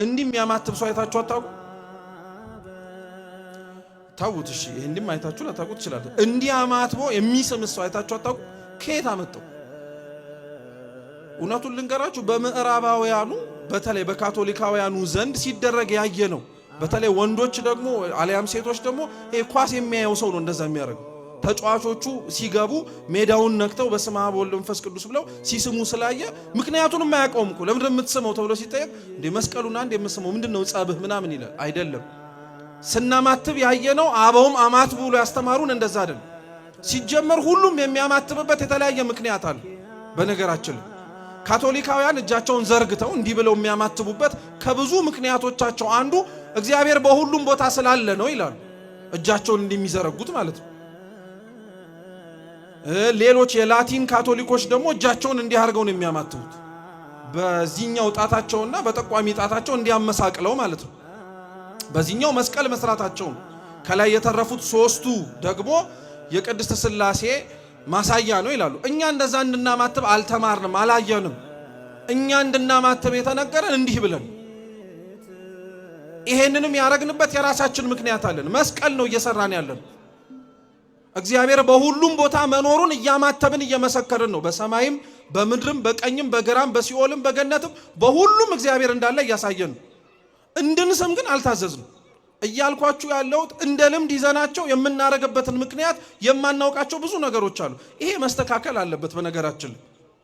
እንዲህ የሚያማትብ ሰው አይታችሁ አታውቁ? ታውት እሺ፣ እንዲህም አይታችሁ ላታውቁ ትችላለህ። እንዲህ አማትቦ የሚስም ሰው አይታችሁ አታውቁ? ከየት አመጣው? እውነቱን ልንገራችሁ፣ በምዕራባውያኑ በተለይ በካቶሊካውያኑ ዘንድ ሲደረግ ያየ ነው። በተለይ ወንዶች ደግሞ አሊያም ሴቶች ደግሞ ኳስ የሚያየው ሰው ነው እንደዛ የሚያደርገው። ተጫዋቾቹ ሲገቡ ሜዳውን ነክተው በስመ አብ ወወልድ ወመንፈስ ቅዱስ ብለው ሲስሙ ስላየ ምክንያቱንም አያውቀውም እኮ። ለምንድን ነው የምትስመው ተብሎ ሲጠየቅ እንደ መስቀሉና እንደ የምስመው ምንድን ነው ጸብህ ምናምን ይላል። አይደለም፣ ስናማትብ ያየነው አበውም አማትቡ ብሎ ያስተማሩን እንደዛ አይደለም። ሲጀመር ሁሉም የሚያማትብበት የተለያየ ምክንያት አለ። በነገራችን ካቶሊካውያን እጃቸውን ዘርግተው እንዲህ ብለው የሚያማትቡበት ከብዙ ምክንያቶቻቸው አንዱ እግዚአብሔር በሁሉም ቦታ ስላለ ነው ይላሉ። እጃቸውን እንደሚዘረጉት ማለት ነው። ሌሎች የላቲን ካቶሊኮች ደግሞ እጃቸውን እንዲህ አድርገው ነው የሚያማትቡት። በዚህኛው ጣታቸውና በጠቋሚ ጣታቸው እንዲያመሳቅለው ማለት ነው። በዚህኛው መስቀል መስራታቸው ነው። ከላይ የተረፉት ሶስቱ ደግሞ የቅድስት ሥላሴ ማሳያ ነው ይላሉ። እኛ እንደዛ እንድናማትብ አልተማርንም፣ አላየንም። እኛ እንድናማትብ የተነገረን እንዲህ ብለን ይሄንንም ያረግንበት የራሳችን ምክንያት አለን። መስቀል ነው እየሰራን ያለን። እግዚአብሔር በሁሉም ቦታ መኖሩን እያማተብን እየመሰከርን ነው። በሰማይም በምድርም በቀኝም በግራም በሲኦልም በገነትም በሁሉም እግዚአብሔር እንዳለ እያሳየን ነው። እንድንስም ግን አልታዘዝንም። እያልኳችሁ ያለሁት እንደ ልምድ ይዘናቸው የምናረግበትን ምክንያት የማናውቃቸው ብዙ ነገሮች አሉ። ይሄ መስተካከል አለበት። በነገራችን ላይ